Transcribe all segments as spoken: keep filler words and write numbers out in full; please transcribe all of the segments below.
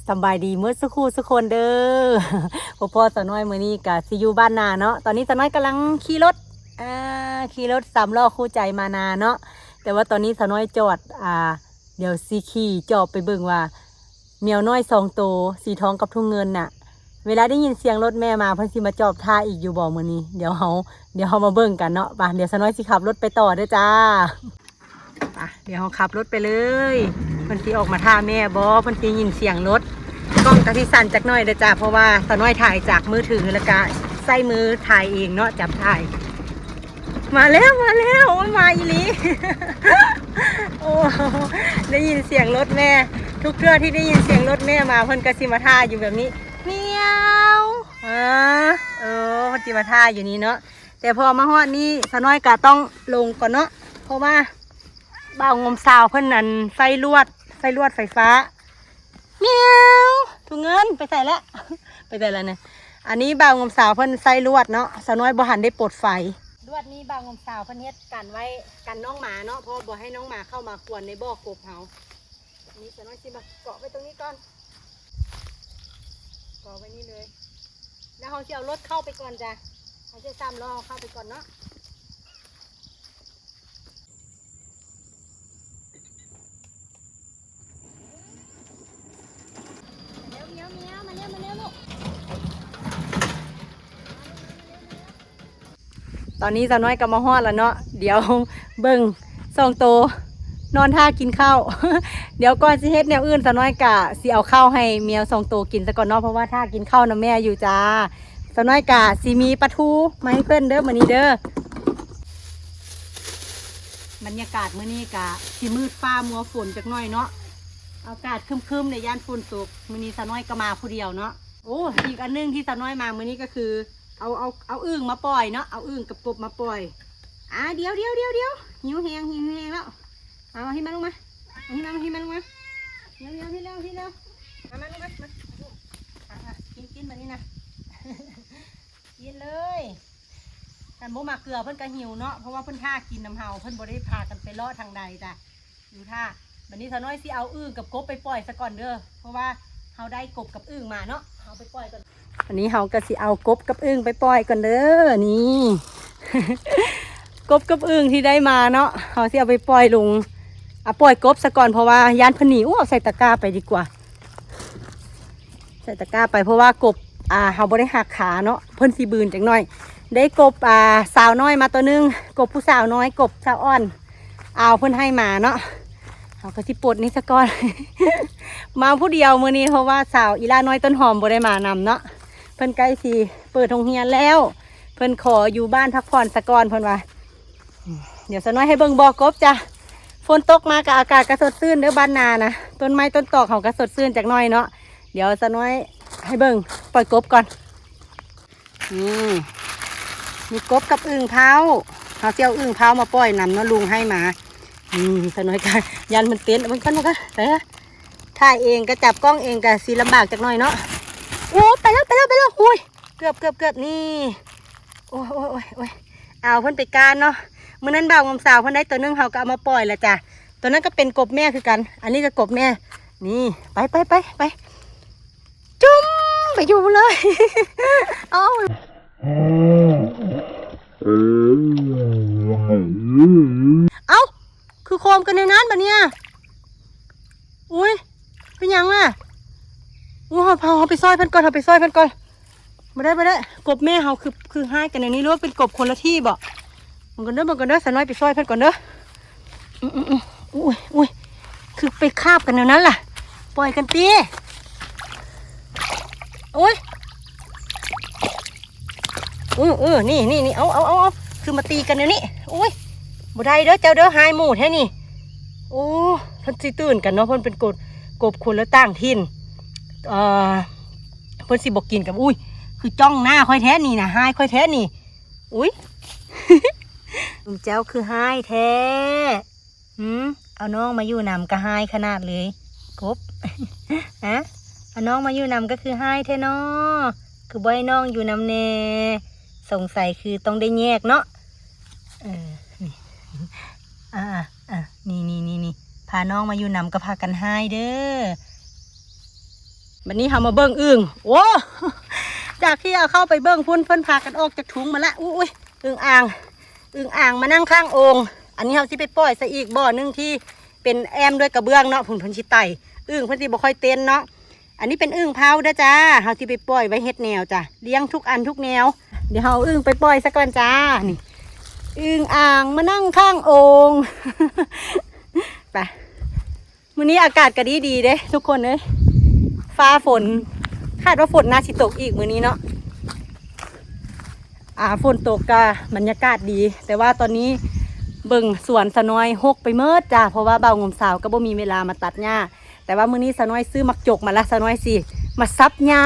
สำบายดีเมื่อสักครู่สักคนเด้อ พ่อพ่อสาวน้อยมื้อนี้กะสิอยู่บ้านนาเนาะ ตอนนี้สาวน้อยกำลังขี่รถ อ่า ขี่รถสามล้อคู่ใจมานาเนาะ แต่ว่าตอนนี้สาวน้อยจอด อ่า เดี๋ยวสิขี่จอบไปเบิ่งว่า แมวน้อยสองโต สีทองกับทุ่งเงินน่ะ เวลาได้ยินเสียงรถแม่มาเพิ่นสิมาจอบท่าอีกอยู่บ่มื้อนี้ เดี๋ยวเฮา เดี๋ยวเฮามาเบิ่งกันเนาะ ไป เดี๋ยวสาวน้อยสิขับรถไปต่อเด้อจ้า ไป เดี๋ยวเฮาขับรถไปเลย เพิ่นสิออกมาท่าแม่บ่ เพิ่นสิยินเสียงรถ กล้องกะสิสั่นจักหน่อยเด้อจ้า เพราะว่าสาวน้อยถ่ายจากมือถือแล้วกะใช้มือถ่ายเองเนาะ จับถ่าย มาแล้ว มาแล้ว โอ้ย มาอีหลี โอ้ ได้ยินเสียงรถแม่ ทุกเทื่อที่ได้ยินเสียงรถแม่มา เพิ่นกะสิมาท่าอยู่แบบนี้ เมียว อ่า เออ เพิ่นสิมาท่าอยู่นี่เนาะ แต่พอมาฮอดนี่สาวน้อยกะต้องลงก่อนเนาะ เพราะว่าบ่าวงมสาวเพิ่นอันใส่ลวด ใส่ลวดไฟฟ้า เมียว ทุ่งเงินไปใส่แล้ว ไปใส่แล้วเนี่ย อันนี้บ่าวงมสาวเพิ่นใส่ลวดเนาะ สาวน้อยบ่หันได้ปลดไฟ ลวดนี้บ่าวงมสาวเพิ่นเฮ็ดกันไว้ กันน้องหมาเนาะ เพราะบ่ให้น้องหมาเข้ามากวนในบ่อกบเฮา อันนี้สาวน้อยสิมาเกาะไว้ตรงนี้ก่อน เกาะไว้นี่เลย แล้วเฮาสิเอารถเข้าไปก่อนจ้ะ เฮาสิสามล้อเข้าไปก่อนเนาะ มาเร็ว เมียว เมียว มาเร็ว มาเร็วลูก ตอนนี้สาวน้อยกะมาฮอดแล้วเนาะ เดี๋ยวเบิ่งสองโต นอนท่ากินข้าว เดี๋ยวก่อนสิเฮ็ดแนวอื่นสาวน้อยกะสิเอาข้าวให้แมวสองโตกินซะก่อนเนาะ เพราะว่าท่ากินข้าวนำแม่อยู่จ้า สาวน้อยกะสิมีปลาทูมาให้เพิ่นเด้อมื้อนี้เด้อ บรรยากาศมื้อนี้กะสิมืดฟ้ามัวฝนจักหน่อยเนาะ อากาศครึ้มๆ ในย่านฝนตก มื้อนี้สาวน้อยกะมาผู้เดียวเนาะ โอ้ อีกอันหนึ่งที่สาวน้อยมามื้อนี้ก็คือ เอา เอา เอาอึ่งมาปล่อยเนาะ เอาอึ่งกับกบมาปล่อย อ่า เดี๋ยว เดี๋ยว เดี๋ยว เดี๋ยว หิวแฮง หิวแฮงแล้ว เอา เอาให้มันลงมา เอาให้มัน เอาให้มันลงมา เร็ว เร็ว เร็ว เร็ว เอามันลงมา มา อ่ะ อ่ะ กิน กินแบบนี้นะ กินเลย คันบ่มักเกลือเพิ่นก็หิวเนาะ เพราะว่าเพิ่นท่ากินนำเฮา เพิ่นบ่ได้พากันไปเลาะทางใดจ้ะ อยู่ท่า บัดนี้สาวน้อยสิเอาอึ่งกับกบไปปล่อยซะก่อนเด้อ เพราะว่าเฮาได้กบกับอึ่งมาเนาะ เอาไปปล่อยก่อน อันนี้เฮาก็สิเอากบกับอึ่งไปปล่อยก่อนเด้อ นี่ กบกับอึ่งที่ได้มาเนาะ เฮาสิเอาไปปล่อยลง เอาปล่อยกบซะก่อน เพราะว่าย้านเพิ่นหนี อู้ เอาใส่ตะกร้าไปดีกว่า ใส่ตะกร้าไป เพราะว่ากบ อ่า เฮาบ่ได้หักขาเนาะ เพิ่นสิบืนจักหน่อย ได้กบ อ่า สาวน้อยมาตัวหนึ่ง กบผู้สาวน้อย กบสาวอ่อน เอาเพิ่นให้มาเนาะ เฮาก็สิปลดนี่ซะก่อน มาผู้เดียวมื้อนี้ เพราะว่าสาวอีหล้าน้อยต้นหอมบ่ได้มานำเนาะ เพิ่นใกล้สิเปิดโรงเรียนแล้ว เพิ่นขออยู่บ้านพักผ่อนซะก่อนเพิ่นว่า เดี๋ยวสาวน้อยให้เบิ่งบ่อกบจ้ะ ฝนตกมาก็อากาศก็สดชื่นเด้อบ้านนานะ ต้นไม้ต้นตอกเขาก็สดชื่นจักหน่อยเนาะ เดี๋ยวสาวน้อยให้เบิ่ง ปล่อยกบก่อน นี่ มีกบกับอึ่งเผา เฮาสิเอาอึ่งเผามาปล่อยนำเนาะ ลุงให้มา นี่สาวน้อยก็ย้านมันเต้น เอามันก่อน เอามันก่อน ไปเถอะ ถ่ายเองก็จับกล้องเองก็สิลำบากจักหน่อยเนาะ โอ้ ไปแล้ว ไปแล้ว ไปแล้ว โอ้ย เกือบ เกือบ เกือบ นี่ โอ้ย โอ้ย โอ้ย โอ้ย เอาเพิ่นไปก้านเนาะ มื้อนั้นบ่าวงมสาวเพิ่นได้ตัวหนึ่ง เฮาก็เอามาปล่อยแล้วจ้ะ ตัวนั้นก็เป็นกบแม่คือกัน อันนี้ก็กบแม่ นี่ ไป ไป ไป ไป จุ่ม ไปอยู่เลย เอา เอ้า คือโคมกันในนั้นบัดเนี่ย อุ้ย เป็นหยังล่ะ อู้ เฮา เฮา เฮาไปซ่อยเพิ่นก่อน เฮาไปซ่อยเพิ่นก่อน บ่ได้ บ่ได้ กบแม่เฮาคือ คือฮ้ายกันในนี้ หรือว่าเป็นกบคนละที่บ่ มันกันเด้อ มันกันเด้อ สาวน้อยไปซ่อยเพิ่นก่อนเด้อ อืม อืม อืม อุ้ย อุ้ย คือไปคาบกันแนวนั้นล่ะ ปล่อยกันติ อุ้ย เออ เออ นี่ นี่ นี่ เอา เอา เอา เอา คือมาตีกันแนวนี้ อุ้ย บ่ได้เด้อ เจ้าเด้อ ฮ้ายหมู่แท้นี่ โอ้ เพิ่นสิตื่นกันเนาะ เพิ่นเป็นกบ กบคนละต่างถิ่น เอ่อ เพิ่นสิบ่กินกัน อุ้ย คือจ้องหน้าข้อยแท้นี่นะ ฮ้ายข้อยแท้นี่ อุ้ย เจ้าคือฮ้ายแท้ หืม เอาน้องมาอยู่นำก็ฮ้ายขนาดเลย กบ ฮะ เอาน้องมาอยู่นำก็คือฮ้ายแท้น้อ คือบ่ให้น้องอยู่นำแน่ สงสัยคือต้องได้แยกเนาะ เออ นี่ อ่า อ่า นี่ นี่ นี่ นี่ พาน้องมาอยู่นำก็พากันฮ้ายเด้อ บัดนี้เฮามาเบิ่งอึ่ง โอ้ จากที่เอาเข้าไปเบิ่งพุ้น เพิ่นพากันออกจากถุงมาละ อุ้ย อึ่งอ่าง อึ่งอ่างมานั่งข้างโอ่ง อันนี้เฮาสิไปปล่อยซะอีกบ่อหนึ่งที่เป็นแอ้มด้วยกระเบื้องเนาะ พุ้นเพิ่นสิไต่ อึ่งเพิ่นสิบ่ค่อยเต้นเนาะ อันนี้เป็นอึ่งเผาเด้อจ้า เฮาสิไปปล่อยไว้เฮ็ดแนวจ้ะ เลี้ยงทุกอันทุกแนว เดี๋ยวเฮาเอาอึ่งไปปล่อยซะก่อนจ้า นี่ อึ่งอ่างมานั่งข้างโอ่ง ไป มื้อนี้อากาศก็ดีดีเด้ทุกคนเอ้ย ฟ้าฝน คาดว่าฝนน่าสิตกอีกมื้อนี้เนาะ อ่า ฝนตกก็บรรยากาศดี แต่ว่าตอนนี้เบิ่งสวนสะน้อยฮกไปเมิดจ้า เพราะว่าบ่าวงมสาวก็บ่มีเวลามาตัดหญ้า แต่ว่ามื้อนี้สะน้อยซื้อหมากจกมาละ สะน้อยสิมาสับหญ้า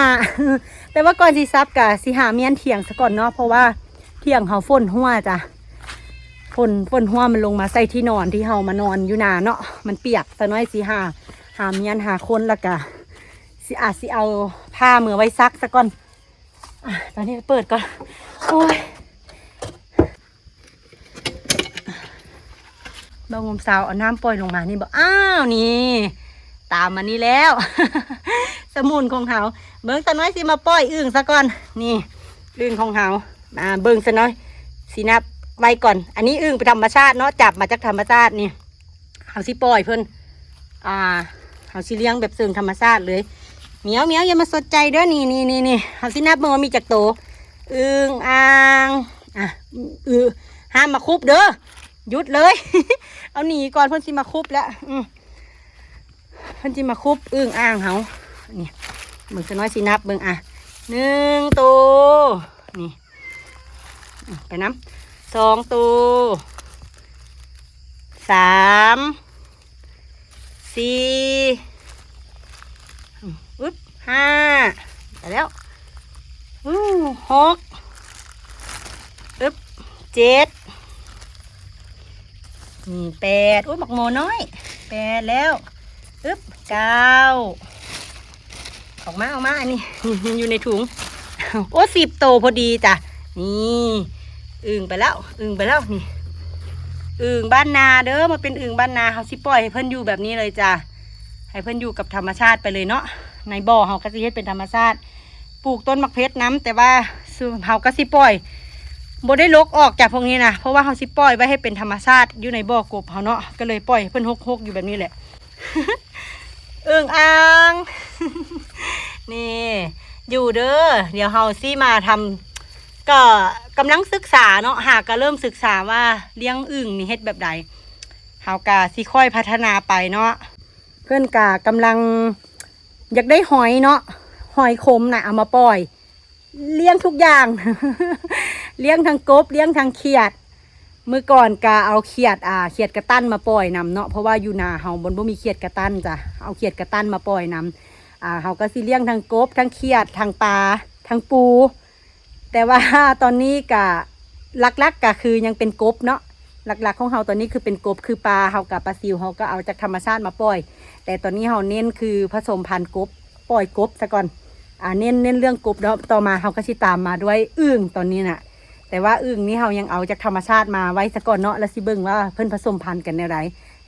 แต่ว่าก่อนสิสับก็สิหาเมียนเถียงซะก่อนเนาะ เพราะว่าเถียงเฮาฝนหัวจ้ะ ฝน ฝนหัวมันลงมาใส่ที่นอนที่เฮามานอนอยู่นาเนาะ มันเปียก สะน้อยสิหา หาเมียนหาคน แล้วก็สิอาจสิเอาผ้าเมือไว้ซักซะก่อน อ่ะ ตอนนี้เปิดก่อน โอ้ย บ่าวงมสาวเอาน้ำปล่อยลงมานี่บ่ อ้าว นี่ ตามมานี่แล้ว สมุนของเฮา เบิ่งสะน้อยสิมาปล่อยอึ่งซะก่อน นี่ อึ่งของเฮา มาเบิ่งสะน้อยสินับไว้ก่อน อันนี้อึ่งเป็นธรรมชาติเนาะ จับมาจากธรรมชาตินี่ เฮาสิปล่อยเพิ่น อ่า เฮาสิเลี้ยงแบบเชิงธรรมชาติเลย เหมียว เหมียว อย่ามาสนใจเด้อ นี่ นี่ นี่ นี่ เฮาสินับเบิ่งว่ามีจักโต อึ่งอ่าง อ่ะ อือ ห้ามมาคุบเด้อ หยุดเลย เอาหนีก่อน เพิ่นสิมาคุบแล้ว อืม เพิ่นสิมาคุบอึ่งอ่างเฮา นี่ เบิ่งสะน้อยสินับเบิ่ง อ่ะ หนึ่งโต นี่ ไปนำ สองโต สาม สี่ อึ๊บ ห้า ไปแล้ว อู้ หก อึ๊บ เจ็ด นี่ แปด โอ้ บักโมน้อย แปด แล้ว อึ๊บ เก้า ออกมา ออกมา อันนี้ อยู่ในถุง โอ้ สิบโตพอดีจ้ะ นี่ อึ่งไปแล้ว อึ่งไปแล้ว นี่ อึ่งบ้านนาเด้อ มาเป็นอึ่งบ้านนา เฮาสิปล่อยให้เพิ่นอยู่แบบนี้เลยจ้ะ ให้เพิ่นอยู่กับธรรมชาติไปเลยเนาะ ในบ่อเฮาก็สิเฮ็ดเป็นธรรมชาติ ปลูกต้นหมากเพชรนำ แต่ว่าเฮาก็สิปล่อย บ่ได้ลกออกจากพวกนี้นะ เพราะว่าเฮาสิปล่อยไว้ให้เป็นธรรมชาติอยู่ในบ่อกบเฮาเนาะ ก็เลยปล่อยให้เพิ่นฮกๆอยู่แบบนี้แหละ อึ่งอ่าง นี่ อยู่เด้อ เดี๋ยวเฮาสิมาทำ ก็กำลังศึกษาเนาะ หากก็เริ่มศึกษาว่าเลี้ยงอึ่งนี่เฮ็ดแบบใด เฮาก็สิค่อยพัฒนาไปเนาะ เพิ่นก็กำลังอยากได้หอยเนาะ หอยขมน่ะ เอามาปล่อย เลี้ยงทุกอย่าง เลี้ยงทั้งกบ เลี้ยงทั้งเขียด มื้อก่อนก็เอาเขียด อ่า เขียดกะตันมาปล่อยนำเนาะ เพราะว่าอยู่นาเฮามันบ่มีเขียดกะตันจ้ะ เอาเขียดกะตันมาปล่อยนำ อ่า เฮาก็สิเลี้ยงทั้งกบ ทั้งเขียด ทั้งปลา ทั้งปู แต่ว่าตอนนี้ก็หลักๆก็คือยังเป็นกบเนาะ หลักๆของเฮาตอนนี้คือเป็นกบ คือปลาเฮากับปลาซิวเฮาก็เอาจากธรรมชาติมาปล่อย แต่ตอนนี้เฮาเน้นคือผสมพันธุ์กบ ปล่อยกบซะก่อน อ่า เน้น เน้นเรื่องกบเนาะ ต่อมาเฮาก็สิตามมาด้วยอึ่งตอนนี้น่ะ แต่ว่าอึ่งนี่เฮายังเอาจากธรรมชาติมาไว้ซะก่อนเนาะ แล้วสิเบิ่งว่าเพิ่นผสมพันธุ์กันแนวใด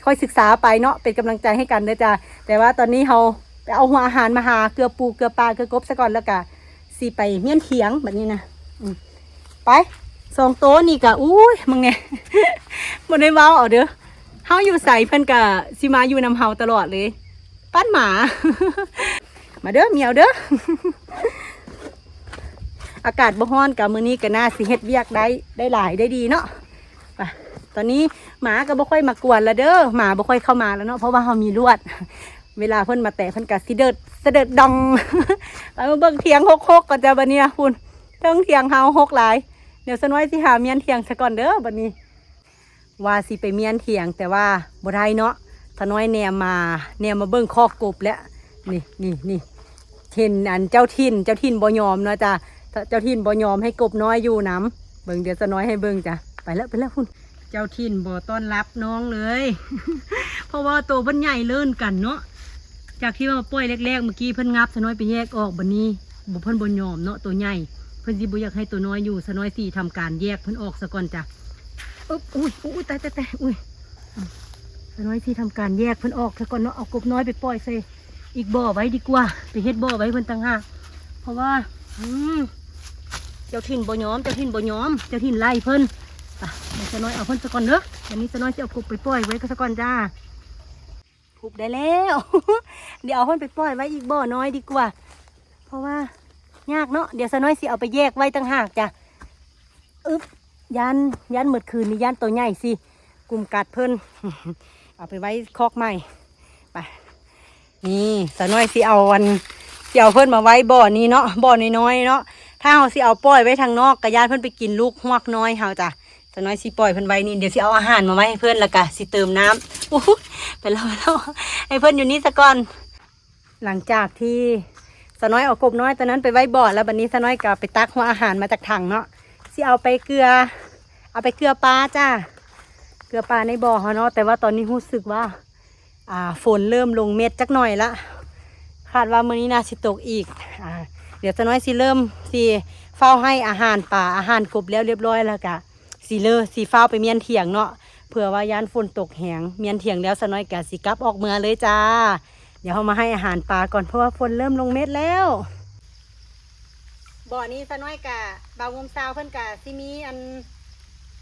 ค่อยศึกษาไปเนาะ เป็นกำลังใจให้กันเด้อจ้า แต่ว่าตอนนี้เฮาไปเอาหัวอาหารมาหา เกลือปู เกลือปลา เกลือกบซะก่อน แล้วก็สิไปเมียนเถียงบัดนี้นะ อืม ไป สองโตนี่ก็ อุ้ย มึงเนี่ย บ่ได้เว้าเอาเด้อ เฮาอยู่ไสเพิ่นก็สิมาอยู่นำเฮาตลอดเลย ปัดหมา มาเด้อเหมียวเด้อ อากาศบ่ฮ้อนกะมื้อนี้ก็น่าสิเฮ็ดเวียกได้ ได้หลายได้ดีเนาะ ไป ตอนนี้หมาก็บ่ค่อยมากวนแล้วเด้อ หมาบ่ค่อยเข้ามาแล้วเนาะ เพราะว่าเฮามีลวด เวลาเพิ่นมาแตะเพิ่นก็สิเดิด สะเดิดดอง ไปมาเบิ่งเถียงฮกๆก่อนจ้ะบัดนี้นะ พุ้น เทิงเถียงเฮาฮกหลาย เดี๋ยวสะน้อยสิหาเมียนเถียงซะก่อนเด้อบัดนี้ ว่าสิไปเมียนเถียง แต่ว่าบ่ได้เนาะ สะน้อยแนมมา แนมมาเบิ่งคอกกบแล้ว นี่ นี่ นี่ เห็นอันเจ้าถิ่น เจ้าถิ่นบ่ยอมเนาะจ้ะ เจ้าถิ่นบ่ยอมให้กบน้อยอยู่นำ เบิ่ง เดี๋ยวสะน้อยให้เบิ่งจ้ะ ไปแล้ว ไปแล้วพุ้น เจ้าถิ่นบ่ต้อนรับน้องเลย เพราะว่าโตเพิ่นใหญ่เลิ่นกันเนาะ จากที่ว่าปล่อยแรกๆ เมื่อกี้เพิ่นงับสะน้อยไปแยกออก บัดนี้บ่ เพิ่นบ่ยอมเนาะ โตใหญ่ เพิ่นสิบ่อยากให้โตน้อยอยู่ สะน้อยสิทำการแยกเพิ่นออกซะก่อนจ้ะ อึ๊บ อุ้ย อุ้ย ตาย ตาย ตาย อุ้ย สะน้อยสิทำการแยกเพิ่นออกซะก่อนเนาะ เอากบน้อยไปปล่อยใส่ อีกบ่อไว้ดีกว่า ไปเฮ็ดบ่อไว้เพิ่นต่างหาก เพราะว่า อืม เจ้าถิ่นบ่ยอม เจ้าถิ่นบ่ยอม เจ้าถิ่นไล่เพิ่น ไป เดี๋ยวสาวน้อยเอาเพิ่นซะก่อนเด้อ อันนี้สาวน้อยสิเอากบไปปล่อยไว้ก็ซะก่อนจ้า ทุบได้แล้ว เดี๋ยวเอาเพิ่นไปปล่อยไว้อีกบ่อน้อยดีกว่า เพราะว่ายากเนาะ เดี๋ยวสาวน้อยสิเอาไปแยกไว้ต่างหากจ้ะ อึ๊บ ย่าน ย่านเมื่อคืนนี้ย่านตัวใหญ่สิ กุมกัดเพิ่น เอาไปไว้คอกใหม่ ไป นี่สาวน้อยสิเอาอัน สิเอาเพิ่นมาไว้บ่อนี้เนาะ บ่อน้อยๆเนาะ ถ้าเฮาสิเอาปล่อยไว้ทางนอกก็ย่านเพิ่นไปกินลูกฮวกน้อยเฮาจ้ะ สาวน้อยสิปล่อยเพิ่นไว้นี่ เดี๋ยวสิเอาอาหารมาไว้ให้เพิ่น แล้วก็สิเติมน้ำ อู้หู ไปแล้ว ไปแล้ว ให้เพิ่นอยู่นี่ซะก่อน หลังจากที่สาวน้อยเอากบน้อยตัวนั้นไปไว้บ่อแล้ว บัดนี้สาวน้อยก็ไปตักหัวอาหารมาจากถังเนาะ สิเอาไปเกลือ เอาไปเกลือปลาจ้า เกลือปลาในบ่อเฮาเนาะ แต่ว่าตอนนี้รู้สึกว่า อ่า ฝนเริ่มลงเม็ดจักหน่อยละ คาดว่ามื้อนี้น่าสิตกอีก อ่า เดี๋ยวสาวน้อยสิเริ่ม สิเฝ้าให้อาหารปลา อาหารกบแล้วเรียบร้อยแล้วก็ สิเลิก สิฟ้าวไปเมี้ยนเถียงเนาะ เผื่อว่าย่านฝนตกแฮง เมี้ยนเถียงแล้วสาวน้อยก็สิกลับออกเมือเลยจ้า เดี๋ยวเฮามาให้อาหารปลาก่อน เพราะว่าฝนเริ่มลงเม็ดแล้ว บ่อนี้สาวน้อยกะ บ่าวงมซาวเพิ่นกะสิมีอัน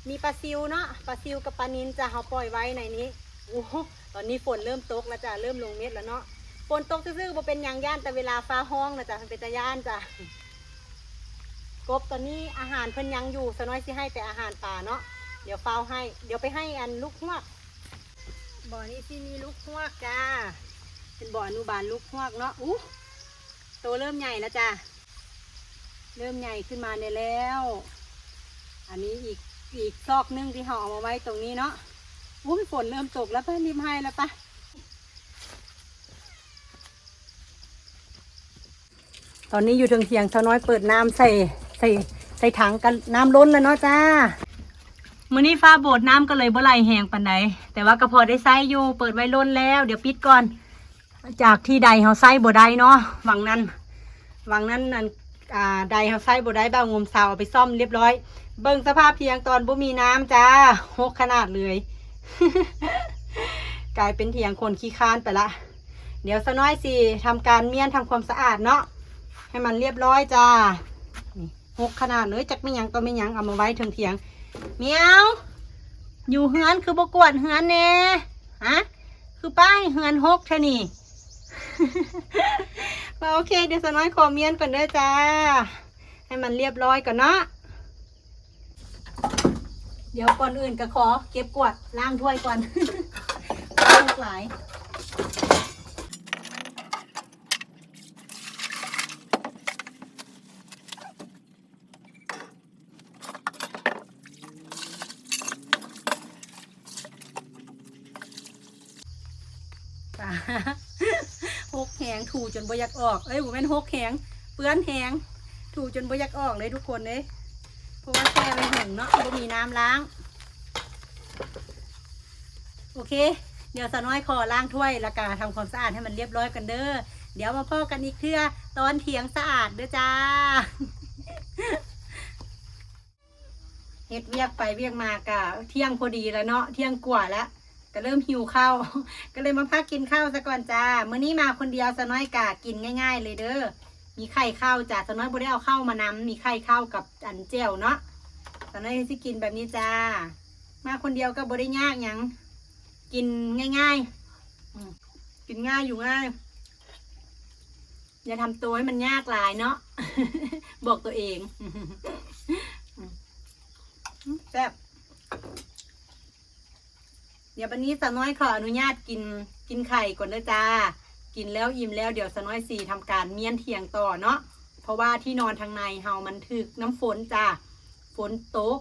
มีปลาซิวเนาะ ปลาซิวกับปลานิลจ้ะ เฮาปล่อยไว้ในนี้ โอ้โห ตอนนี้ฝนเริ่มตกแล้วจ้ะ เริ่มลงเม็ดแล้วเนาะ ฝนตกซื่อๆบ่เป็นหยัง ย่านแต่เวลาฟ้าฮ้องนะจ้ะ มันเป็นตาย่านจ้ะ กบตอนนี้อาหารเพิ่นยังอยู่ สาวน้อยสิให้แต่อาหารปลาเนาะ เดี๋ยวฟ้าวให้ เดี๋ยวไปให้อันลูกฮวก บ่อนี้สิมีลูกฮวกจ้า เป็นบ่ออนุบาลลูกฮวกเนาะ อู้ โตเริ่มใหญ่แล้วจ้า เริ่มใหญ่ขึ้นมาเนี่ยแล้ว อันนี้อีก อีกซอกหนึ่งที่เฮาเอามาไว้ตรงนี้เนาะ อู้ ฝนเริ่มตกแล้วปะ รีบให้แล้วปะ ตอนนี้อยู่เทิงเถียง สาวน้อยเปิดน้ำใส่ ใส่ ใส่ถังกัน น้ำล้นแล้วเนาะจ้า มื้อนี้ฟ้าโบด น้ำก็เลยบ่ไหลแฮงปานใด แต่ว่าก็พอได้ใช้อยู่ เปิดไว้ล้นแล้ว เดี๋ยวปิดก่อน จากที่ใดเฮาใช้บ่ได้เนาะ หว่างนั้น หว่างนั้นนั่น อ่า ใดเฮาใช้บ่ได้ บ่าวงมซาวเอาไปซ่อมเรียบร้อย เบิ่งสภาพเถียงตอนบ่มีน้ำจ้า ฮกขนาดเลย กลายเป็นเถียงคนขี้คร้านไปละ เดี๋ยวสาวน้อยสิทำการเมี้ยนทำความสะอาดเนาะ ให้มันเรียบร้อยจ้า นี่ฮกขนาดเลย จักแม่นหยังต่อแม่นหยัง เอามาไว้เทิงเถียง เหมียว อยู่เฮือนคือบ่กวาดเฮือนแน่ ฮะ คือป้ายเฮือนฮกแท้นี่ โอเค เดี๋ยวสาวน้อยขอเมี้ยนก่อนเด้อจ้า ให้มันเรียบร้อยก่อนเนาะ เดี๋ยวก่อนอื่นก็ขอเก็บกวาดล้างถ้วยก่อน ฮกหลาย ฮกแฮง ถูจนบ่อยากออก เอ้ย บ่แม่นฮกแฮง เปื้อนแฮง ถูจนบ่อยากออกเลยทุกคนเอ้ย เพราะว่าแช่ไว้หึงเนาะ บ่มีน้ำล้าง โอเค เดี๋ยวสาวน้อยขอล้างถ้วยแล้วก็ทำความสะอาดให้มันเรียบร้อยกันเด้อ เดี๋ยวมาพ้อกันอีกเทื่อตอนเถียงสะอาดเด้อจ้า เฮ็ดเวียกไปเวียกมากะเที่ยงพอดีแล้วเนาะ เที่ยงกว่าแล้ว ก็เริ่มหิวข้าว ก็เลยมาพักกินข้าวซะก่อนจ้า มื้อนี้มาคนเดียว สาวน้อยกะกินง่ายๆเลยเด้อ มีไข่ข้าวจ้า สาวน้อยบ่ได้เอาข้าวมานำ มีไข่ข้าวกับอันแจ่วเนาะ สาวน้อยสิกินแบบนี้จ้า มาคนเดียวก็บ่ได้ยากหยัง กินง่ายๆ อืม กินง่ายอยู่ง่าย อย่าทำตัวให้มันยากหลายเนาะ บอกตัวเอง อืม แซ่บ เดี๋ยววันนี้สาวน้อยขออนุญาตกิน กินไข่ก่อนเด้อจ้า กินแล้วอิ่มแล้ว เดี๋ยวสาวน้อยสิทำการเมี้ยนเถียงต่อเนาะ เพราะว่าที่นอนทางในเฮามันถืกน้ำฝนจ้า ฝนตก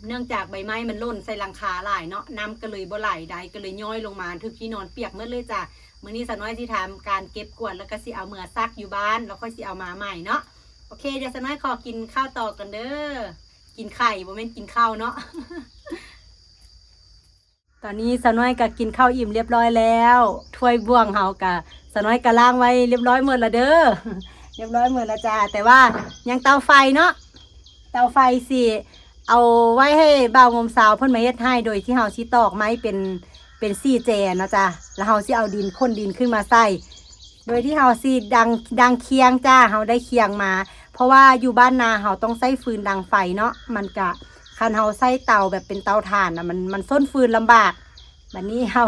เนื่องจากใบไม้มันหล่นใส่หลังคาหลายเนาะ น้ำก็เลยบ่ไหล ใดก็เลยย้อยลงมา ถืกที่นอนเปียกหมดเลยจ้า มื้อนี้สาวน้อยสิทำการเก็บกวาด แล้วก็สิเอาเมือซักอยู่บ้าน แล้วค่อยสิเอามาใหม่เนาะ โอเค เดี๋ยวสาวน้อยขอกินข้าวต่อกันเด้อ กินไข่ บ่แม่นกินข้าวเนาะ ตอนนี้สาวน้อยก็กินข้าวอิ่มเรียบร้อยแล้ว ถ้วยบ่วงเฮาก็ สาวน้อยก็ล้างไว้เรียบร้อยหมดแล้วเด้อ เรียบร้อยหมดแล้วจ้า แต่ว่ายังเตาไฟเนาะ เตาไฟสิเอาไว้ให้บ่าวงมซาวเพิ่นมาเฮ็ดให้ โดยที่เฮาสิตอกไม้เป็น เป็นสี่แจเนาะจ้า แล้วเฮาสิเอาดิน ขนดินขึ้นมาใส่ โดยที่เฮาสิดัง ดังเคียงจ้า เฮาได้เคียงมา เพราะว่าอยู่บ้านนาเฮาต้องใช้ฟืนดังไฟเนาะ มันกะ คันเฮาใช้เตาแบบเป็นเตาถ่านน่ะ มัน มันส้นฟืนลำบาก บัดนี้เฮา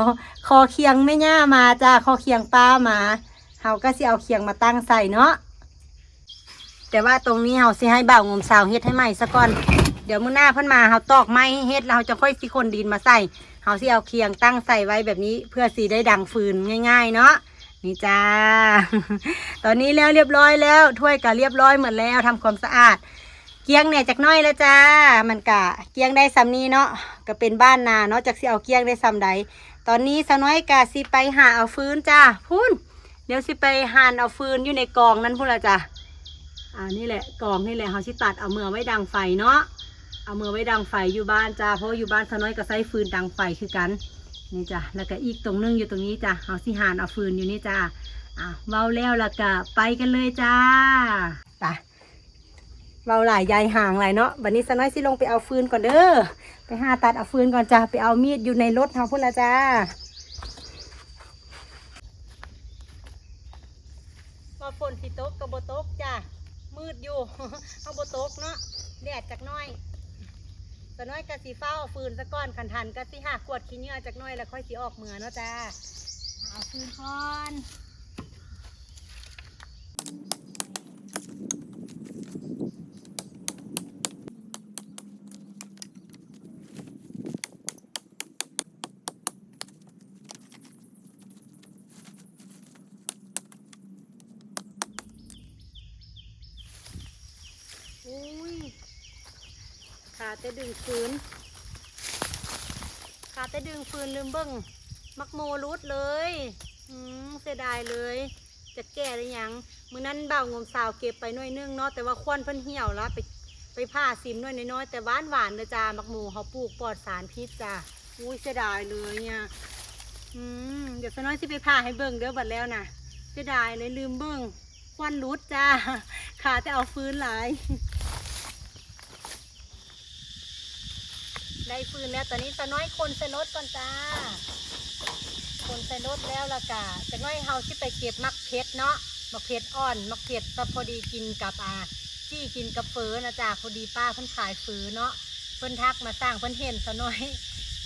ขอเคียงแม่ย่ามาจ้า ขอเคียงป้ามา เฮาก็สิเอาเคียงมาตั้งใส่เนาะ แต่ว่าตรงนี้เฮาสิให้บ่าวงมสาวเฮ็ดให้ใหม่ซะก่อน เดี๋ยวมื้อหน้าเพิ่นมาเฮาตอกไม้ให้เฮ็ด แล้วเฮาจะค่อยสิขนดินมาใส่ เฮาสิเอาเคียงตั้งใส่ไว้แบบนี้ เพื่อสิได้ดังฟืนง่ายๆเนาะ นี่จ้า ตอนนี้แล้วเรียบร้อยแล้ว ถ้วยก็เรียบร้อยหมดแล้ว ทำความสะอาด เกลี้ยงแหน่จักหน่อยแล้วจ้า มันกะเกลี้ยงได้ส่ำนี้เนาะ ก็เป็นบ้านนาเนาะ จักสิเอาเกลี้ยงได้ส่ำใด ตอนนี้สาวน้อยกะสิไปหาเอาฟืนจ้า พุ้น เดี๋ยวสิไปหั่นเอาฟืนอยู่ในกองนั่นพุ้นละจ้า อ่า นี่แหละ กองนี่แหละ เฮาสิตัดเอาเมือไว้ดังไฟเนาะ เอาเมือไว้ดังไฟอยู่บ้านจ้า เพราะว่าอยู่บ้านสาวน้อยก็ใช้ฟืนดังไฟคือกัน นี่จ้ะ แล้วก็อีกตรงหนึ่งอยู่ตรงนี้จ้ะ เฮาสิหั่นเอาฟืนอยู่นี่จ้ะ อ่ะ เว้าแล้วแล้วก็ไปกันเลยจ้า ไป เว้าหลายยายห่างหลายเนาะ บัดนี้สาวน้อยสิลงไปเอาฟืนก่อนเด้อ ไปหาตัดเอาฟืนก่อนจ้ะ ไปเอามีดอยู่ในรถเฮาพุ้นละจ้า ว่าฝนสิตกก็บ่ตกจ้ะ มืดอยู่ เอาบ่ตกเนาะ แดดจักหน่อย สาวน้อยก็สิฟ้าวเอาฟืนซะก่อน คันทันก็สิหากวาดขี้เหงื่อจักหน่อย แล้วค่อยสิออกเมือเนาะจ้า เอาฟืนก่อน อุ้ย ขาแต่ดึงฟืน ขาแต่ดึงฟืนลืมเบิ่ง มักโมรุดเลย อืม เสียดายเลย จะแก่หรือยัง มื้อนั้นบ่าวงมสาวเก็บไปหน่วยหนึ่งเนาะ แต่ว่าควันเพิ่นเหี่ยวละ ไป ไปผ่าซิมหน่วยน้อยๆ แต่หวานๆเด้อจ้า มักโมเฮาปลูกปลอดสารพิษจ้า อุ้ย เสียดายเลยเนี่ย อืม เดี๋ยวสาวน้อยสิไปผ่าให้เบิ่งเด้อ บัดแล้วนะ เสียดายเลย ลืมเบิ่ง ควันรุดจ้า ขาแต่เอาฟืนหลาย ได้ฟืนแล้ว ตอนนี้สาวน้อยขนใส่รถก่อนจ้า ขนใส่รถแล้ว แล้วก็จักหน่อยเฮาสิไปเก็บหมากเผ็ดเนาะ หมากเผ็ดอ่อน หมากเผ็ดก็พอดีกินกับ อ่า จี้กินกับเฝอนะจ้า พอดีป้าเพิ่นขายเฝอเนาะ เพิ่นทักมาสั่ง เพิ่นเห็นสาวน้อย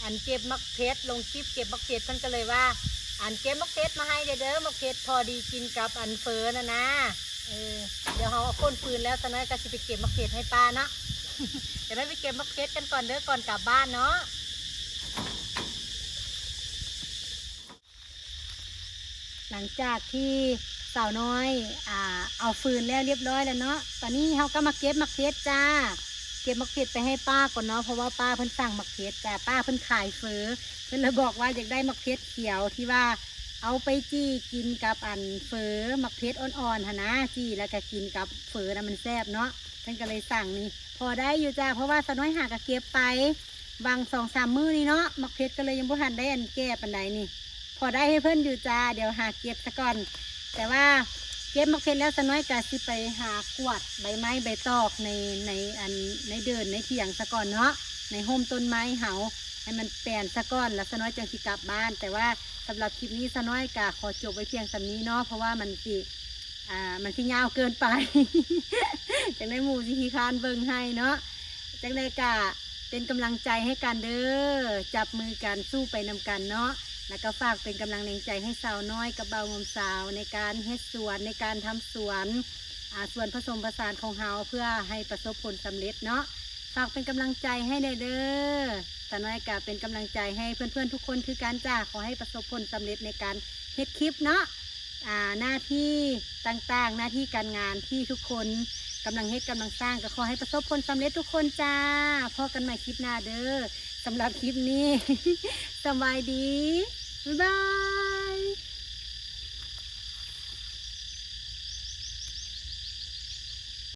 อันเก็บหมากเผ็ด ลงคลิปเก็บหมากเผ็ด เพิ่นก็เลยว่า อันเก็บหมากเผ็ดมาให้เด้อ หมากเผ็ดพอดีกินกับอันเฝอนะนะ เออ เดี๋ยวเฮาเอาขนฟืนแล้ว สาวน้อยก็สิไปเก็บหมากเผ็ดให้ป้าเนาะ เดี๋ยวเราไปเก็บหมากเผ็ดกันก่อนเด้อ ก่อนกลับบ้านเนาะ หลังจากที่สาวน้อย อ่า เอาฟืนแล้วเรียบร้อยแล้วเนาะ ตอนนี้เฮาก็มาเก็บหมากเผ็ดจ้า เก็บหมากเผ็ดไปให้ป้าก่อนเนาะ เพราะว่าป้าเพิ่นสั่งหมากเผ็ดจ้า ป้าเพิ่นขายเฝอ เพิ่นเลยบอกว่าอยากได้หมากเผ็ดเขียวที่ว่าเอาไปจี้กินกับอันเฝอ หมากเผ็ดอ่อนๆ หั่นนะ จี้แล้วก็กินกับเฝอนะมันแซ่บเนาะ เพิ่นก็เลยสั่งนี่ พอได้อยู่จ้า เพราะว่าสาวน้อยหาก็เก็บไป บางสองสามมื้อนี่เนาะ หมากเผ็ดก็เลยยังบ่ทันได้อันแก่ปานใดนี่ พอได้ให้เพิ่นอยู่จ้า เดี๋ยวหาเก็บซะก่อน แต่ว่าเก็บหมากเผ็ดแล้วสาวน้อยก็สิไปหากวาดใบไม้ใบตอกใน ในอัน ในเดินในเถียงซะก่อนเนาะ ในร่มต้นไม้เฮา ให้มันแปนซะก่อน แล้วสาวน้อยจังสิกลับบ้าน แต่ว่าสำหรับคลิปนี้สาวน้อยก็ขอจบไว้เพียงส่ำนี้เนาะ เพราะว่ามันสิ อ่า มันสิยาวเกินไป จังได้หมู่สิขี้คร้านเบิ่งให้เนาะ จังได้กะเป็นกำลังใจให้กันเด้อ จับมือกันสู้ไปนำกันเนาะ แล้วก็ฝากเป็นกำลังแรงใจให้สาวน้อยกับบ่าวงมสาวในการเฮ็ดสวน ในการทำสวน อ่า สวนผสมผสานของเฮาเพื่อให้ประสบผลสำเร็จเนาะ ฝากเป็นกำลังใจให้แน่เด้อ สาวน้อยกะเป็นกำลังใจให้เพื่อนๆทุกคนคือกันจ้า ขอให้ประสบผลสำเร็จในการเฮ็ดคลิปเนาะ อ่า หน้าที่ต่างๆ หน้าที่การงานที่ทุกคนกำลังเฮ็ดกำลังสร้าง ก็ขอให้ประสบผลสำเร็จทุกคนจ้า พ้อกันใหม่คลิปหน้าเด้อ สำหรับคลิปนี้ สบายดี บ๊ายบาย